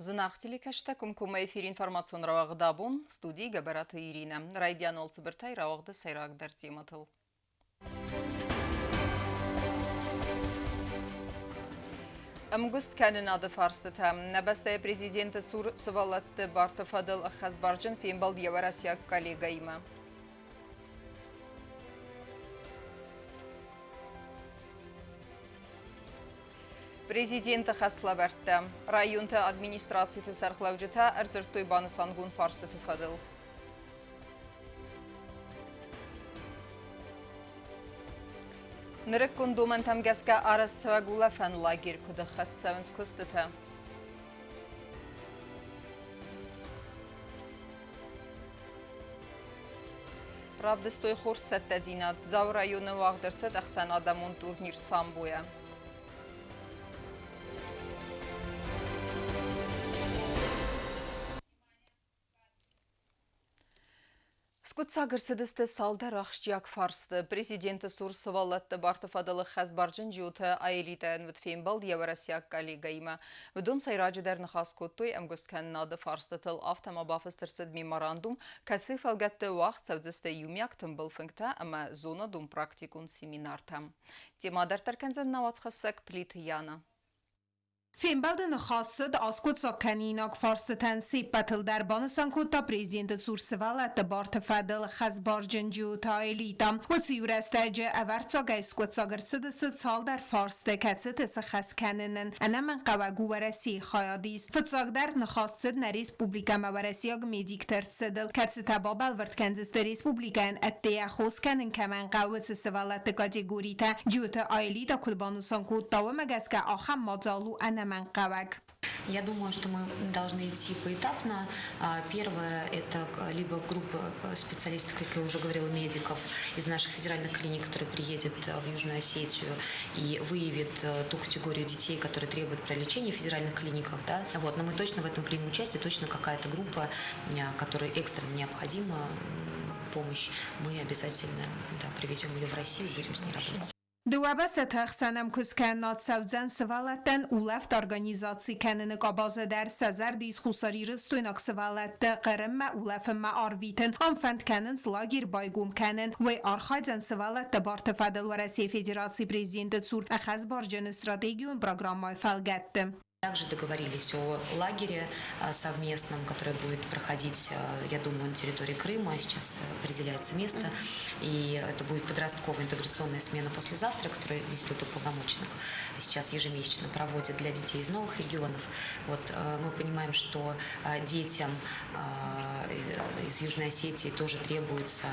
Зынаргъ телекӕсджытӕ, комкоммӕ эфир информацион рауагъд абон, студийы Гӕбӕраты Иринӕ. Райдиан уал цыбыртӕй рауагъды сӕйрагдӕр темӕтыл. Ӕмгуысткӕнынады фарстытӕ. Нӕ бӕстӕйы президенты цур сывӕллӕтты барты фӕдыл ӕххӕстбарджын фембӕлд йӕ уӕрӕсейаг коллегӕимӕ. Президенты хӕслӕвӕрдтӕ. Районты администрациты сӕргълӕуджытӕ ӕрдзырдтой банысангонд фарстыты фӕдыл. Нырыккон домӕнтӕм гӕсгӕ арӕзтцӕуӕг улӕфӕн лагерь куыд ӕххӕст цӕуынц куыстытӕ. Равдыстой хорз цӕттӕдзинад. Дзауы районы уагъд ӕрцыд ӕхсӕнадӕмон турнир самбойӕ. Скъуыддзаг ӕрцыдысты цалдӕр ахсджиаг фарсты. Президенты цур сывӕллӕтты барты фӕдыл хӕсбарджын Джиоты Аэлитӕйӕн уыд фембӕлд йӕ уӕрӕсейаг коллегӕимӕ. Уыдон сӕйраджыдӕр ныхас кодтой ӕмгуысткӕнынады фарстытыл. Афтӕ ма бафыст ӕрцыд меморандум, кӕцыйы фӕлгӕтты уагъд цӕудзысты иумиаг тымбыл фынгтӕ ӕмӕ зонадон-практикон семинартӕ. Темӕ дарддӕр кӕндзӕн нӕ уацхӕссӕг Плиты Яна. Фембӕлды ныхас цыд аскъуыддзаг кӕнинаг фарстытӕн се ппӕтыл дӕр, банысан кодта президенты цур сывӕллӕтты барты фӕдыл хӕсбарджын Джиоты Аэлита. Уыцы иу рӕстӕджы ӕвӕрццагӕй скъуыддзаг ӕрцыдысты цалдӕр фарсты, кӕцыты сыххӕст кӕнынӕн ӕнӕмӕнгхъӕуӕг у Уӕрӕсейы хайадист. Фыццагдӕр ныхас цыд нӕ республикӕмӕ уӕрӕсейаг медикты ӕрцыдыл, кӕцытӕ бабӕлвырд кӕндзысты республикӕйӕн ӕддейӕ хос кӕнын кӕмӕн хъӕуы, уыцы сывӕллӕтты категоритӕ. Джиоты Аэлита куыд банысан кодта, уымӕ гӕсгӕ ахӕм мадзал у ӕнӕмӕнгхъӕуӕг. Я думаю, что мы должны идти поэтапно. Первое – это либо группа специалистов, как я уже говорила, медиков из наших федеральных клиник, которая приедет в Южную Осетию и выявит ту категорию детей, которые требуют пролечения в федеральных клиниках. Да? Вот. Но мы точно в этом примем участие, точно какая-то группа, которой экстренно необходима помощь, мы обязательно, да, привезем ее в Россию и будем с ней работать. Дыууӕ бӕстӕты ӕхсӕн ӕмкуысткӕнынад цӕудзӕн сывӕллӕттӕн улӕфт организаци кӕныны къабазы дӕр. Сӕ зӕрды ис хуссарирыстойнаг сывӕллӕтты Хъырыммӕ улӕфынмӕ арвитын. Ам фӕнд кӕнынц лагерь байгом кӕнын. Уый архайдзӕн сывӕллӕтты барты фӕдыл Уӕрӕсейы Федерацийы президенты цур ӕххӕстбарджыны стратегион программӕйы фӕлгӕтты. Также договорились о лагере совместном, который будет проходить, я думаю, на территории Крыма. Сейчас определяется место. И это будет подростковая интеграционная смена послезавтра, которую Институт уполномоченных сейчас ежемесячно проводит для детей из новых регионов. Вот, мы понимаем, что детям из Южной Осетии тоже требуется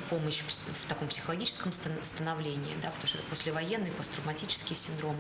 помощь в таком психологическом становлении, да, потому что это послевоенный, посттравматический синдром,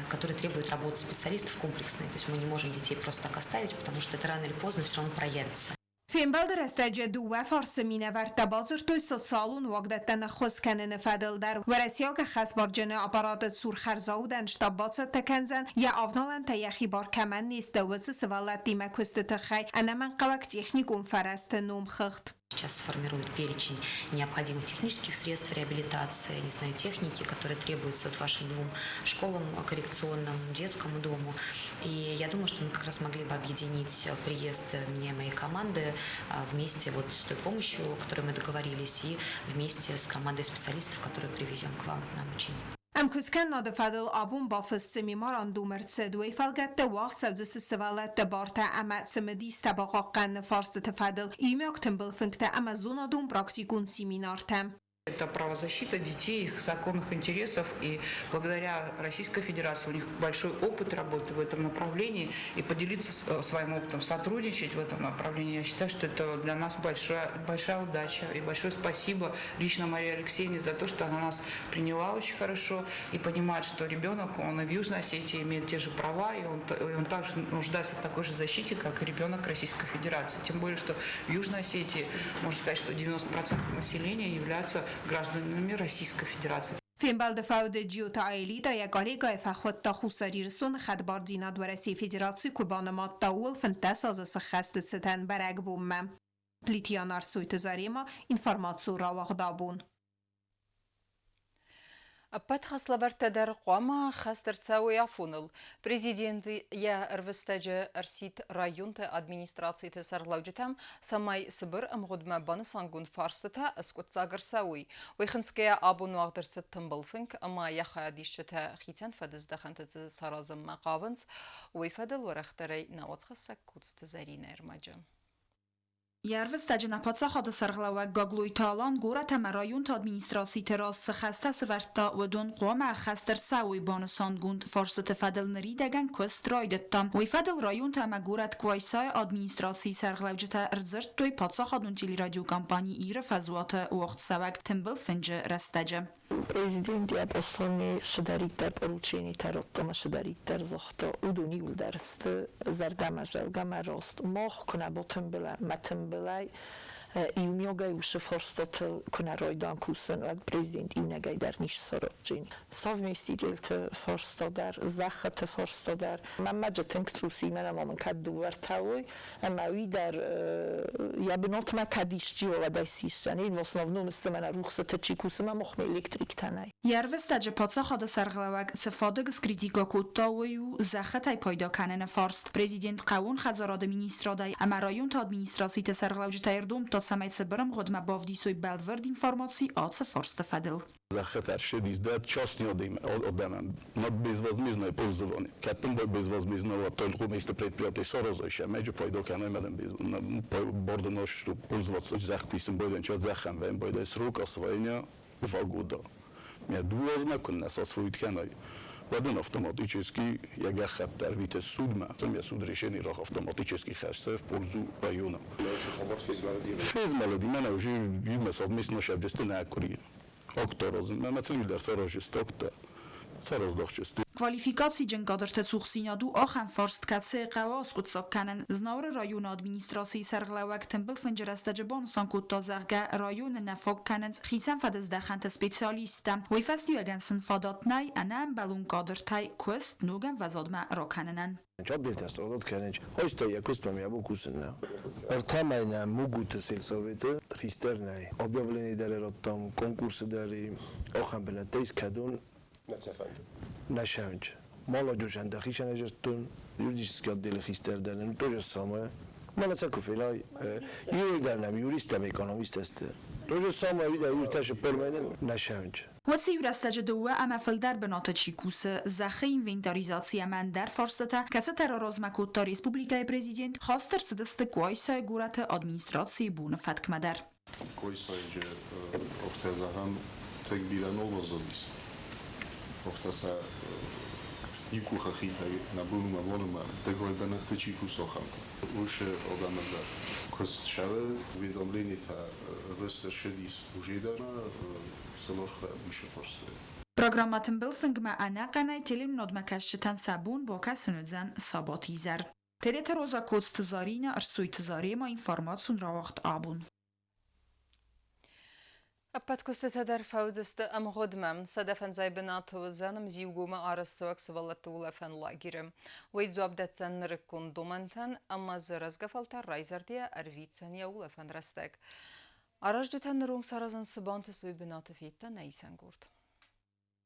который требует работы специалистов комплексной. То есть мы не можем детей просто так оставить, потому что это рано или поздно все равно проявится. Фембӕлды рӕстӕджы дыууӕ фарсы минӕвӕрттӕ бадзырдтой социалон уагдӕттӕн ӕххуыс кӕныны фӕдыл дӕр. Уӕрӕсейаг ӕххӕстбарджыны аппараты цур хӕрзаудӕн штаб бацӕттӕ кӕндзӕн, йӕ авналӕнтӕ йӕхи бар кӕмӕн не сты, уыцы сывӕллӕттимӕ куысты тыххӕй ӕнӕмӕнгхъӕуӕг техникон фӕрӕзты номхыгъд. Сейчас сформируют перечень необходимых технических средств реабилитации, не знаю, техники, которые требуются вот вашим двум школам коррекционным, детскому дому. И я думаю, что мы как раз могли бы объединить приезд меня и моей команды вместе вот с той помощью, о которой мы договорились, и вместе с командой специалистов, которые привезем к вам на обучение. Ӕмкуысткӕнынады фӕдыл абон бафыссы меморандум ӕрцыд, уый фӕлгӕтты уагъд цӕудзысты сывӕллӕтты бартӕ ӕмӕ цымыдистӕ бахъахъхъӕныны фарстыты фӕдыл иумиаг тымбыл фынгтӕ ӕмӕ зонадон-практикон семинартӕ. Это правозащита детей, их законных интересов. И благодаря Российской Федерации у них большой опыт работы в этом направлении. И поделиться своим опытом, сотрудничать в этом направлении, я считаю, что это для нас большая, большая удача. И большое спасибо лично Марии Алексеевне за то, что она нас приняла очень хорошо и понимает, что ребенок, он и в Южной Осетии имеет те же права, и он также нуждается в такой же защите, как и ребенок Российской Федерации. Тем более, что в Южной Осетии, можно сказать, что 90% населения являются гражданами Российской Федерации. Фембӕлды фӕуды Джиоты Аэлита йӕ коллегӕйы фӕхуыдта Хуссар Ирыстоны хӕдбардзинад Уӕрӕсейы Федерацийы куы банымадта, ууыл 15 азы сыххӕсты цытӕн бӕрӕгбонмӕ. Плитъян Арсойты Зарема, информацион рауагъд абон. Ӕппӕт хӕслӕвӕрдтӕ дӕр хъуамӕ ӕххӕст ӕрцӕуой афоныл. Президент йӕ ӕрвыстӕджы ӕрсидт районты администрациты сӕргълӕуджытӕм, цӕмӕй цыбыр ӕмгъуыдмӕ банысангонд фарстытӕ ӕскъуыддзаг ӕрцӕуой. Уый хынцгӕйӕ абон уагъд ӕрцыд тымбыл фынг ӕмӕ йӕ хайадисджытӕ хицӕн фӕдыздӕхӕнты цы саразынмӕ хъавынц, уый фӕдыл уӕрӕхдӕрӕй нӕ уацхӕссӕг Коцты Зӕринӕ ӕрмӕджы. Йӕ ӕрвыстӕджы нӕ паддзахады сӕргълӕууӕг Гаглойты Алан горӕт ӕмӕ районты администрациты раз цы хӕстӕ сӕвӕрдта, уыдон хъуамӕ ӕххӕст ӕрцӕуой банысангонд фарстыты фӕдыл ныридӕгӕн куыст райдыдта. Уый фӕдыл районты ӕмӕ горӕт Къуайсайы администрацийы сӕргълӕуджытӕ ӕрдзырдтой паддзахадон телерадиокомпани Иры фӕзуаты уагъдцӕуӕг тымбыл фынджы рӕстӕджы. Президент йӕ послани цыдӕриддӕр порученитӕ радта ӕмӕ цыдӕриддӕр загъта, уыдон иууылдӕр сты зӕрдӕмӕдзӕугӕ ӕмӕ раст. Мах куы нӕ батымбылӕм мӕ тымбылӕй иумиагӕй уыцы фарстатыл куы нӕ райдам кусын, уӕд президент иунӕгӕй дӕр не ссардзӕн. Совместительты фарста дӕр, зӕххыты фарста дӕр. Мӕнмӕ джы тынг цъус и, мӕнӕ ма мын кӕд дыууӕ ӕртӕ уой, ӕмӕ уый дӕр йӕ бынатмӕ кӕд исчи уӕлдай сисдзӕн. В основном сты мӕнӕ рухсыты чи кусы, мӕ махмӕ электриктӕ нӕй. Йӕ ӕрвыстӕджы паддзахады сӕргълӕууӕг цы фадыг скритикӕ кодта, уый у зӕххытӕй пайда кӕныны фарст. Президент хъӕууон хӕдзарады министрадӕй ӕмӕ районты администрациты сӕргълӕуджытӕй ӕрдомдта, цӕмӕй цыбыр ӕмгъуыдмӕ бавдисой бӕлвырд информаци ацы фарсты фӕдыл. Захотарщи сдать частный одамам на безвозмездное пользование. Кӕттын безвозмездного только место предприятий саразайша, мэджи пайда кӕной мадам без борда наш, что пользоваться зӕхкуисын бойдан чат зӕххӕн вӕн бойдай срок освоения 2 года. Меня дуазмӕ куыннӕ освоить кӕной. Уӕд автоматически йӕ гӕххӕтт ӕрвиты судмӕ, йӕ суд решение рах автоматически хӕссы в пользу района. Фезмӕлыди, мӕнӕ уже иумӕ совместно сӕвджысты нӕ къуыри. Акта разын, мӕ цылидӕр саразысты акта. Сараздахчысты. Квалификациджын кадрты цухдзинад у ахӕм фарст, кӕцыйы хъӕуы аскъуыддзаг кӕнын. Знауыры районы администрацийы сӕргълӕууӕг тымбыл фынджы рӕстӕджы банысан кодта, зӕгъгӕ, районы нӕ фаг кӕнынц хицӕн фӕдыздӕхӕнты специалисттӕ. Уый фӕстиуӕгӕн сын фадат нӕй ӕнӕӕмбӕлон кадртӕй куыст ног ӕмвӕзадмӕ ракӕнынӕн. Отделтӕ страдат кӕнынц. Хостӕ йӕ куыстмӕ йӕ бон кусын нӕ. Ӕртӕ мӕй нӕм Мугуты сельсоветы хистӕр нӕй. Объявление дӕр радтам, конкурсы дӕр ахӕм бынӕттӕ ис, кӕдон нӕ сӕвынч. Молодежь ӕндӕр хицӕн ӕзырдтон, юридический отделы хистӕр дӕр нӕм тоже самое. Мӕнӕ куы фенай, иуыл дӕр нӕм юрист ӕмӕ экономист сты. Тоже самое, вида, юртӕсы пормӕнӕн нӕ сӕвынч. Уыцы иу рӕстӕджы дыууӕ ӕмӕ фылдӕр бынаты чи кусы, зӕххы инвентаризаци ӕмӕ ӕндӕр фарстытӕ, кӕцытӕ раразмӕ кодта республикӕйы президент, хаст ӕрцыдысты Къуайсайы горӕты администрацийы боны фӕткмӕ дӕр. Къуайсайы афтӕ зӕгъӕм, тынг бирӕ новозодис. Афтӕ сӕ иу къухы хинтӕй нӕ бонмӕ бонмӕ дыгой бынӕтты чи кусы, ахӕмтӕ. Уыцы адӕмы дӕр куыст сӕры уведомлениетӕ рвыст ӕрцыдис уже дӕр сылорхы ӕвдисы фӕрцы. Программӕ Тымбыл фынгмӕ ӕнӕхъӕнӕй телеуынынадмӕ кӕсджытӕн сӕ бон бакӕсын уыдзӕн сабатизӕр. Тедеты Роза Коцты Заринӕ, Ӕрсойты Зарема, информацион рауагъд абон. Ӕппӕт куыстытӕ дӕр фӕуыдзысты ӕмгъуыдмӕ. 105 бынаты уыдзӕн Мзиугомы арӕзтцӕуӕг сывӕллӕтты улӕфӕн лагеры. Уый дзуапп дӕтдзӕн нырыккон домӕнтӕн ӕмӕ дзы рӕзгӕ фӕлтӕр райзӕрдийӕ ӕрвитдзӕн йӕ улӕфӕн рӕстӕг. Аразджытӕ ныронг саразын цы бантыст, уый бынаты федта нӕ исӕнгорд.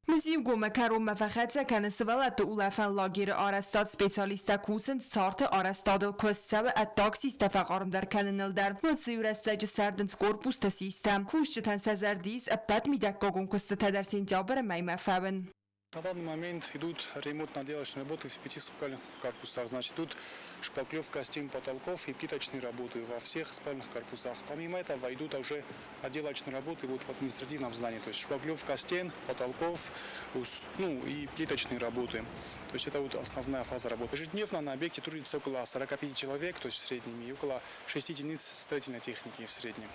Мзиугомы кӕронмӕ фӕхӕццӕ кӕны сывӕллӕтты улӕфӕн лагеры арӕзтад. Специалисттӕ кусынц царты арӕзтадыл, куыст цӕуы ӕддаг систӕ фӕхъармдӕр кӕныныл дӕр. Уыцы иу рӕстӕджы сӕрдынц корпусты систӕ. Кусджытӕн сӕ зӕрды ис ӕппӕт мидӕггагон куыстытӕ дӕр сентябры мӕймӕ фӕуын. На данный момент идут ремонтно-отделочные работы в пяти спальных корпусах. Значит, идут шпаклевка стен, потолков и плиточные работы во всех спальных корпусах. Помимо этого идут уже отделочные работы вот в административном здании. То есть шпаклевка стен, потолков, ну и плиточные работы. То есть это вот основная фаза работы. Ежедневно на объекте трудится около 45 человек, то есть в среднем, и около 6 единиц строительной техники в среднем.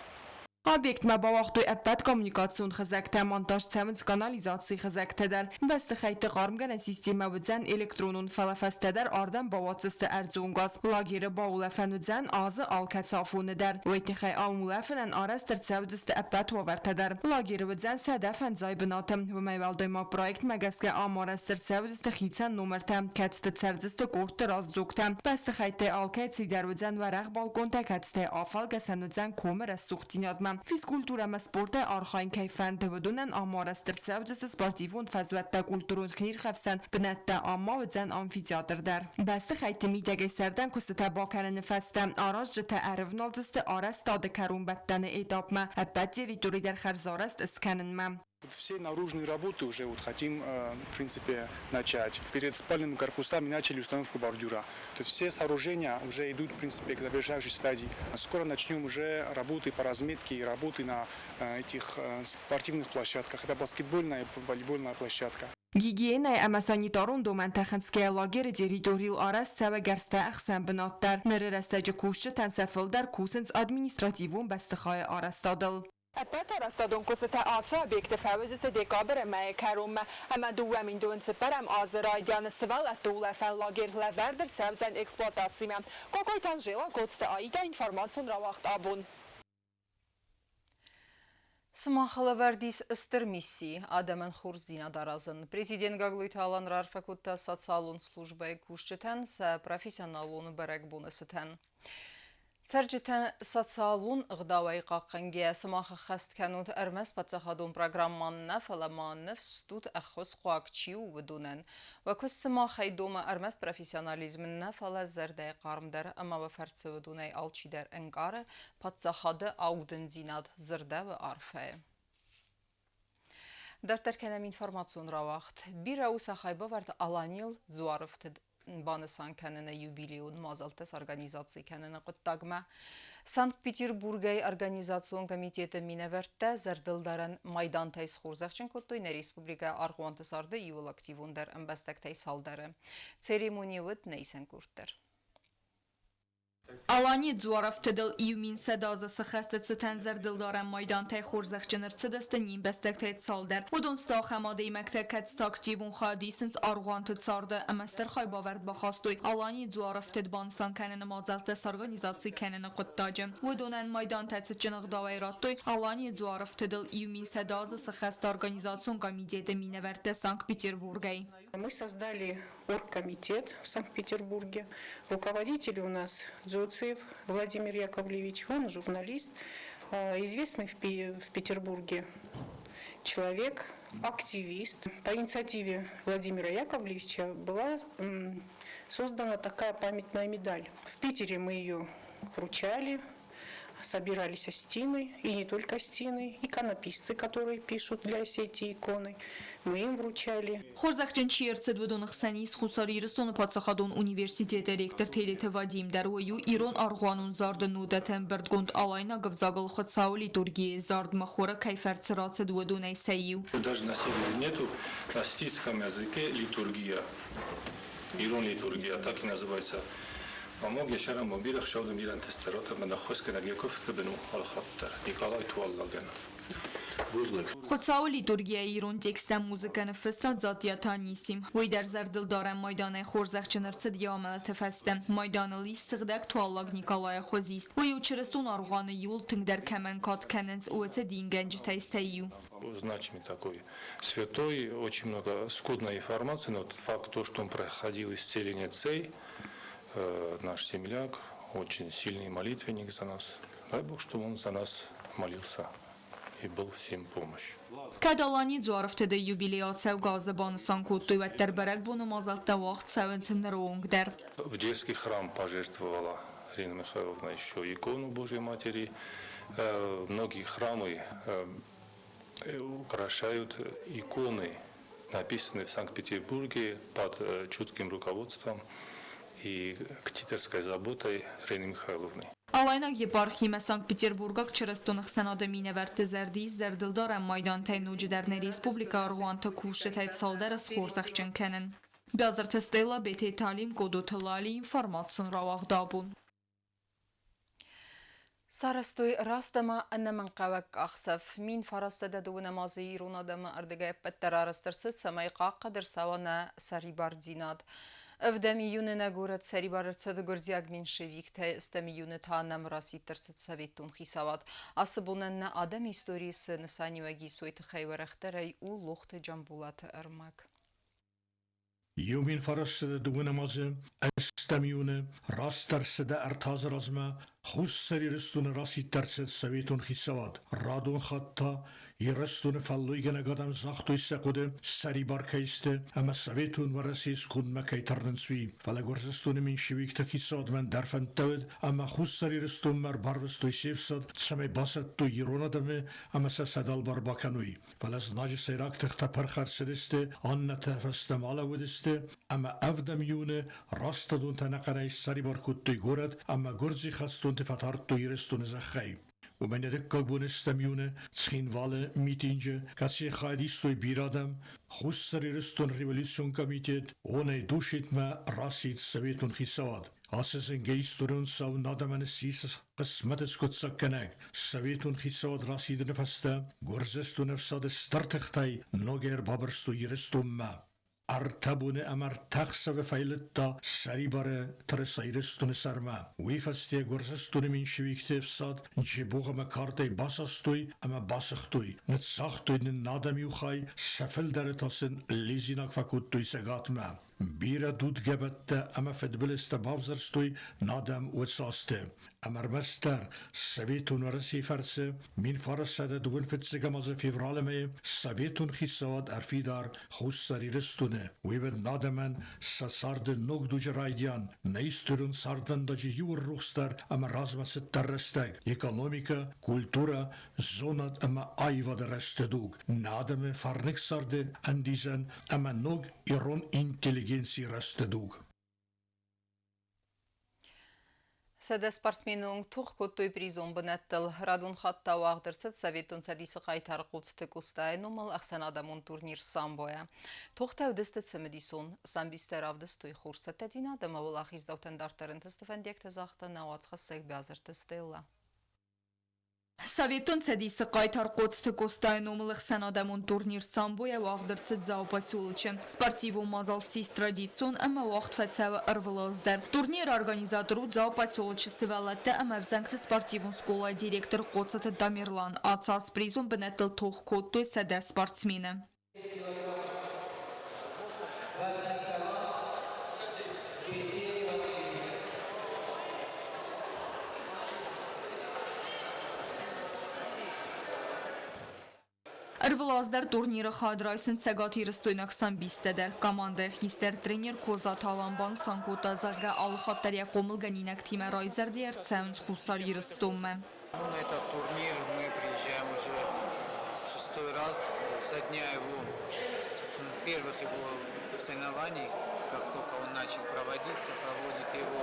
Объектмӕ бауагътой ӕппӕт коммуникацион хызӕгтӕ, монтаж цӕуынц канализацийы хызӕгтӕ дӕр. Бӕстыхӕйтты хъармгӕнӕн системӕ уыдзӕн электронон, фӕлӕ фӕстӕдӕр ардӕм бауадздзысты ӕрдзон газ. Лагеры баулӕфӕн уыдзӕн азы алкӕцы афоны дӕр. Уый тыххӕй ам улӕфынӕн арӕзт ӕрцӕудзысты ӕппӕт уавӕртӕ дӕр. Лагеры уыдзӕн 105 бынаты. Уымӕй уӕлдай ма проектмӕ гӕсгӕ ам арӕзт ӕрцӕудзысты хицӕн номыртӕ, кӕцыты цӕрдзысты къордты раздзогтӕ. Бӕстыхӕйттӕй алкӕцыйы дӕр уыдзӕн уӕрӕх балконтӕ, кӕцытӕй афӕлгӕсӕн уыдзӕн комы рӕсугъддзинадмӕ. Физкультурӕ ӕмӕ спортӕй архайын кӕй фӕнды, уыдонӕн ам арӕзт ӕрцӕудзысты спортивон фӕзуӕттӕ, культурон хиирхӕфсӕн бынӕттӕ, ам ма уыдзӕн амфитеатр дӕр. Бӕстыхӕйтты мидӕгӕй сӕрдӕн куыстытӕ бакӕныны фӕстӕ аразджытӕ ӕрывналдзысты арӕзтады кӕронбӕттӕны этапмӕ, ӕппӕт территори дӕр хӕрзарӕзт скӕнынмӕ. Все наружные работы уже вот хотим, в принципе, начать. Перед спальными корпусами начали установку бордюра. То есть все сооружения уже идут, в принципе, к завершающей стадии. Скоро начнем уже работы по разметке и работы на этих спортивных площадках. Это баскетбольная и волейбольная площадка. Гигиенӕйы ӕмӕ санитарон домӕнтӕ хынцгӕйӕ лагеры территорийыл арӕзт цӕуы гӕрзтӕ ӕхсӕн бынат дӕр. Ныры рӕстӕджы кусджытӕн сӕ фылдӕр кусынц административон бӕстыхайы арӕзтадыл. Ӕппӕт арӕзтадон куыстытӕ ацы объекты фӕуыдзысты декабры мӕйы кӕронмӕ ӕмӕ 2024 азы райдианы сывӕллӕтты улӕфӕн лагерь лӕвӕрд ӕрцӕудзӕн эксплуатацимӕ. Кокойты Анжела, Коцты Аида, информацион рауагъд абон. Сымах лӕвӕрд ис стыр мисси адӕмӕн хорздзинад аразын. Президент Гаглойты Алан раарфӕ кодта социалон службӕйы кусджытӕн сӕ профессионалон бӕрӕгбоны цытӕн. Цӕрджытӕн социалон ӕгъдауӕй хъахъхъӕнгӕйӕ сымах ӕххӕст кӕнут ӕрмӕст паддзахадон программӕ нӕ, фӕлӕ ма ныфс стут ӕххуысхъуаг чи у, уыдонӕн. Уӕ куыст сымахӕй домы ӕрмӕст профессионализм нӕ, фӕлӕ зӕрдӕйы хъарм дӕр ӕмӕ уӕ фӕрцы уыдонӕй алчидӕр ӕнкъары паддзахады аудындзинад, дзырдӕуы арфӕйы. Дарддӕр кӕнӕм информацион рауагъд. Бирӕ у сӕ хайбавӕрд Аланийыл дзуарыфтыд банысан кӕныны юбилейон мадзӕлттӕ сорганизаци кӕныны хъуыддагмӕ. Санкт-Петербургӕй организацион комитеты минӕвӕрттӕ зӕрдылдарӕн майдантӕй схорзӕхджын кодтой нӕ республикӕйы аргъуанты царды иууыл активондӕр ӕмбӕстӕгтӕй цалдӕры. Церемони уыд нӕ исӕн къорд дӕр. Аланийы дзуарӕфтыдыл 1100 азы цы хӕсты цытӕн зӕрдылдарӕн майдантӕй хорзӕхджын ӕрцыдысты не мбӕстӕгтӕй цалдӕр. Уыдон сты ахӕм адӕймӕгтӕ, кӕцытӕ активон хайад исынц аргъуанты царды ӕмӕ стыр хайбавӕрд бахастой Аланийы дзуарӕфтыд банысан кӕныны мадзӕлттӕ сорганизаци кӕныны хъуыддаджы. Уыдонӕн майдантӕ цытджын ӕгъдауӕй радтой Аланийы дзуарӕфтыдыл 1100 азы цы хӕсты организацион комитеты минӕвӕрттӕ Санкт-Петербургӕй. Мы создали оргкомитет в Санкт-Петербурге. Руководитель у нас Дзоцев Владимир Яковлевич, он журналист, известный в Петербурге человек, активист. По инициативе Владимира Яковлевича была создана такая памятная медаль. В Питере мы ее вручали, собирались остины, и не только остины, иконописцы, которые пишут для Осетии иконы. Мы им вручали. Хорзӕхджын чи ӕрцыд, уыдоны хсӕн ис Хуссар Ирыстоны паддзахадон университеты ректор Тедеты Вадим дӕр. Уый у ирон аргъуанон зарды нотӕты ӕмбырдгонд алайнаг ӕвзагыл Хуыцауы литургийы зардмӕ хоры кӕй фӕрцы рацыд, уыдонӕй сӕ иу. Даже на севере нету на осетинском языке литургия. Ирон литургия, так и называется. Помог я мобилах шаудым иран тестерота мӕнӕххуысгӕнӕг йӕ куывдты бын у ӕлхӕддӕр Николай Туаллагӕн. Бузныг. Хуыцауы литургийӕ ирон тексттӕм музыкӕ ныффыста Дзаттиаты Анисим. Уый дӕр зӕрдылдарӕн майданӕй хорзӕхджын ӕрцыд йӕ амӕлӕты фӕстӕ. Майданыл ис сыгъдӕг туаллаг Николайы хуызист. Уый у чырыстон аргъуаны иууыл тынгдӕр кӕмӕн кад кӕнынц, уыцы дингӕнджытӕй сӕ иу. Значимый такой святой, очень много скудной информации, но факт то, что он проходил исцеление цей, наш земляк, очень сильный молитвенник за нас. Дай Бог, чтобы он за нас молился и был всем помощь. Кӕд Аланийы дзуарӕфтыды юбилей ацӕугӕ азы банысан кодтой, уӕддӕр бӕрӕгбоны мадзӕлттӕ уагъд цӕуынц ныры онг дӕр. В детский храм пожертвовала Ирина Михайловна еще икону Божьей Матери. Многие храмы украшают иконы, написанные в Санкт-Петербурге под чутким руководством и ктиторской заботой Ирины Михайловны. Алайнаг епархимӕ Санкт-Петербургаг чырыстон ӕхсӕнады минӕвӕртты зӕрды ис зӕрдылдарӕн майдантӕй ноджыдӕр нӕ республикӕйы аргъуанты кусджытӕй цалдӕры схорзӕхджын кӕнын. Биазырты Стелла, Бететы Алим, Къодоты Лали, информацион рауагъд абон. Сарӕзтой раст ӕмӕ ӕнӕмӕнгхъӕуӕг къахдзӕф. 1930 азы ирон адӕмы ӕрдыгӕй ӕппӕтдӕр арӕзт ӕрцыд, цӕмӕй хъахъхъӕд ӕрцӕуа нӕ сӕрибардзинад. 7 июны нӕ горӕт сӕрибар ӕрцыд гуырдзиаг меньшевиктӕй, 8 июны та нӕм расидт ӕрцыд советон хицауад. Ацы бонӕн нӕ адӕмы историйы цы нысаниуӕг ис, уый тыххӕй уӕрӕхдӕрӕй у Лохты Джамбулаты ӕрмӕг. 1902 азы ӕстӕм июны растдӕр 103 азы размӕ Хуссар Ирыстоны расидт ӕрцыд Советон хицауад. Радон хатт та Ирыстоны фӕллойгӕнӕг адӕм загътой сӕ хъуыды, сӕрибар кӕй сты ӕмӕ Советон Уӕрӕсейы скондмӕ кӕй тырнынц, уый. Фӕлӕ Гуырдзыстоны меньшевикты хицауадмӕ ӕндӕр фӕндтӕ уыд ӕмӕ Хуссар Ирыстонмӕ ӕрбарвыстой се фсад, цӕмӕй басӕттой ирон адӕмы ӕмӕ сӕ сӕ дӕлбар бакӕной. Фӕлӕ знаджы сӕйраг тыхтӕ пырх ӕрцыдысты, аннӕтӕ фӕстӕмӕ алӕууыдысты ӕмӕ ӕвдӕм июны растадонтӕ ӕнӕхъӕнӕй ссӕрибар кодтой горӕт ӕмӕ гуырдзы хӕстонты фӕтардтой Ирыстоны зӕххӕй. Уымӕн йӕ дыккаг бон ӕстӕм июны Цхинвалы митинджы, кӕцыйы хайад истой бирӕ адӕм, Хуссар Ирыстоны революцион комитет Онӕй Душетмӕ расидт советон хицауад. Ацы зынгӕ историон цау адӕмӕн ссис хъысмӕт скъуыддзаггӕнӕг Советон хицауад расидыны фӕстӕ Гуырдзыстоны ӕфсады стыр тыхтӕй ногӕй ӕрбабырстой Ирыстонмӕ. Ӕртӕ боны ӕмӕ ӕртӕ ӕхсӕвы фӕйлыдта сӕрибары тырыса Ирыстоны сӕрмӕ. Уый фӕсте Гуырдзыстоны меньшевикты ӕфсад джебогъ ӕмӕ кардӕй басастой ӕмӕ басыгътой, ныццагътой нын адӕм иу хай, сӕ фылдӕры та сын лизинаг фӕкодтой Цӕгатмӕ. Бирӕ дудгӕбӕттӕ ӕмӕ фыдбылызтӕ бавзӕрстой адӕм уыцы азты. Ӕмӕ ӕрмӕстдӕр Советон Уӕрӕсейы фӕрцы 1925 азы февралы мӕйы Советон хицауад ӕрфидар Хуссар Ирыстоны. Уый уыд адӕмӕн сӕ царды ног дуджы райдиан, нӕ историон цардвӕндаджы иуыл рухсдӕр ӕмӕ размӕцыддӕр рӕстӕг, экономикӕ, культурӕ, зонад ӕмӕ аивады рӕзты дуг, нӕ адӕмы фӕрныг царды ӕндидзӕн ӕмӕ ног ирон интеллигенцийы рӕзты дуг. 100 спортсмены онг тох кодтой призон бынӕттыл. Радон хатт та уагъд ӕрцыд Советон Цӕдисы хъайтар Хъоцыты Къостайы номыл ӕхсӕнадӕмон турнир самбойӕ. Тохтӕ уыдысты цымыдисон. Самбисттӕ равдыстой хорз цӕттӕдзинад ӕмӕ уӕлахиздзаутӕн дарддӕр ӕнтысты фӕндиӕгтӕ загъта нӕ уацхӕссӕг Биазырты Стеллӕ. Советон Цӕдисы хъайтар Хъоцыты Къостайы номыл ӕхсӕнадӕмон турнир самбойӕ уагъд ӕрцыд Дзауы поселочы. Спортивон мадзал ссис традицион ӕмӕ уагъд фӕцӕуы ӕрвылаз дӕр. Турниры организатор у Дзауы поселочы сывӕллӕттӕ ӕмӕ ӕвзӕнгты спортивон скъолайы директор Хъоцыты Тамерлан. Ацы аз призон бынӕттыл тох кодтой 100 спортсмены. Ӕрвылаз дӕр турниры хайад райсынц цӕгатирыстойнаг самбисттӕ дӕр. Командӕйы хистӕр тренер Козаты Алан банысан кодта, зӕгъгӕ, алыхатт дӕр йӕ хъомылгӕнинӕгтимӕ райзӕрдӕ ӕрцӕуынц Хуссар Ирыстонмӕ. Ну, на этот турнир мы приезжаем уже шестой раз. Со дня его, с первых его соревнований, как только он начал проводиться, проводит его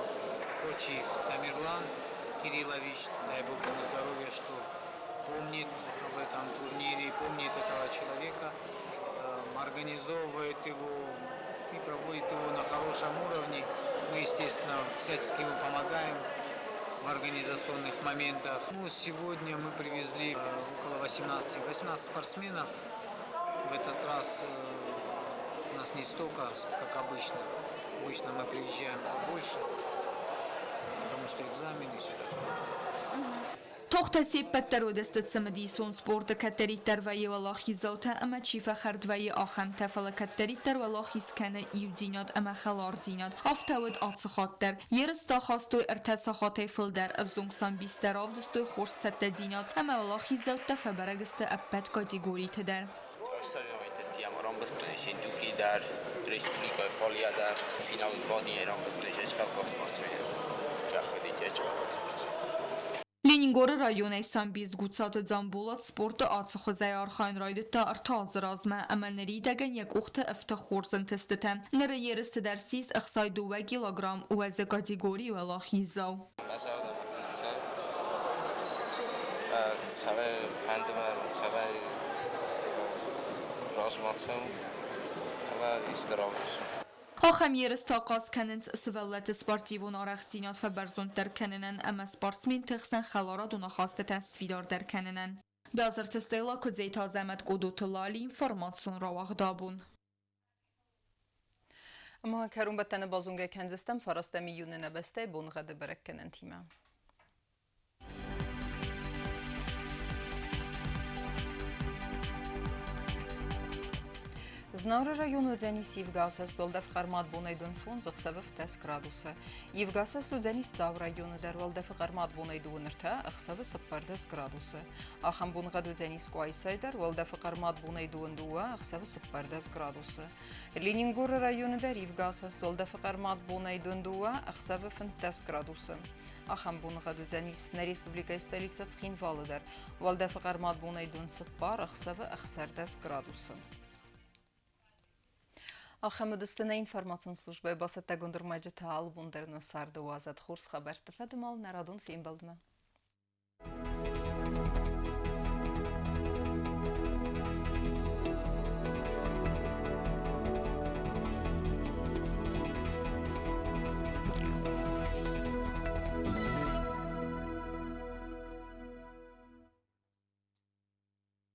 Кочиев Тамерлан Кириллович, дай бог ему здоровья, что помнит об этом турнире, помнит этого человека, организовывает его и проводит его на хорошем уровне. Мы, естественно, всячески ему помогаем в организационных моментах. Ну, сегодня мы привезли около 18 спортсменов. В этот раз у нас не столько, как обычно. Обычно мы приезжаем побольше, потому что экзамены и все такое. Тохтӕ се ппӕт дӕр уыдысты цымыдисон спорты кӕддӕриддӕр вӕййы уӕлахиздзаутӕ ӕмӕ чи фӕхӕрд вӕййы, ахӕмтӕ, фӕлӕ кӕддӕриддӕр уӕлахиз кӕны иудзинад ӕмӕ хӕлардзинад. Афтӕ уыд ацы хатт дӕр. Ерыстӕ хастой ӕртӕ сахатӕй фылдӕр, ӕвзонг самбисттӕ равдыстой хорз цӕттӕдзинад ӕмӕ уӕлахиздзӕуттӕ фӕбӕрӕг сты ӕппӕт категориты дӕр. Ленингоры районӕй самбист Гуцаты Дзамболат спорты ацы хуызӕй архайын райдыдта ӕртӕ азы размӕ ӕмӕ ныридӕгӕн йӕ къухты ӕфты хорз ӕнтыстытӕ. Ныры ерысты дӕр ссис 62 килограмм уӕзы категорийы уӕлахиздзау. Ахӕм ерыстӕ ахъаз кӕнынц сывӕллӕтты спортивон арӕхстдзинад фӕбӕрзонддӕр кӕнынӕн ӕмӕ спортсменты хсӕн хӕларадон ахастытӕ сфидардӕр кӕнынӕн. Базырты Стелла, Куыдзейты Азӕмӕт, Къодоты Лали, информацион рауагъд абон. Ӕмӕ кӕронбӕттӕны базонгӕ кӕндзыстӕм фарастӕм июны нӕ бӕстӕйы боныгъӕды бӕрӕггӕнӕнтимӕ. Знауыры районы уыдзӕнис ивгӕ асӕст уӕлдӕф хъӕрмад бонӕй дон 5, ӕхсӕвы 17 градусы. Ивгӕ асӕст уыдзӕнис Дзауы районы дӕр уӕлдӕфы хъӕрмад бонӕй 2 ӕртӕ, ӕхсӕвы 14 градусы. Ахӕм боныгъӕд уыдзӕнис Къуайсайы дӕр уӕлдӕфы хъӕрмад бонӕй 2 2, ӕхсӕвы 14 градусы. Ленингоры районы дӕр ивгӕ асӕст уӕлдӕфы хъӕрмад бонӕй 2 2, ӕхсӕвы 15 градусы. Ахӕм боныгъӕд уыдзӕнис нӕ республикӕйы столицӕ Цхинвалы дӕр. Уӕлдӕфы хъӕрмад бонӕй 4, ӕхсӕвы 16 градусы. Ахӕм уыдысты нӕ информацион службӕйы бацӕттӕгонд ӕрмӕджытӕ. Алы бон дӕр нӕ царды уадзӕд хорз хабӕртты фӕдымал нӕ радон фембӕлдмӕ.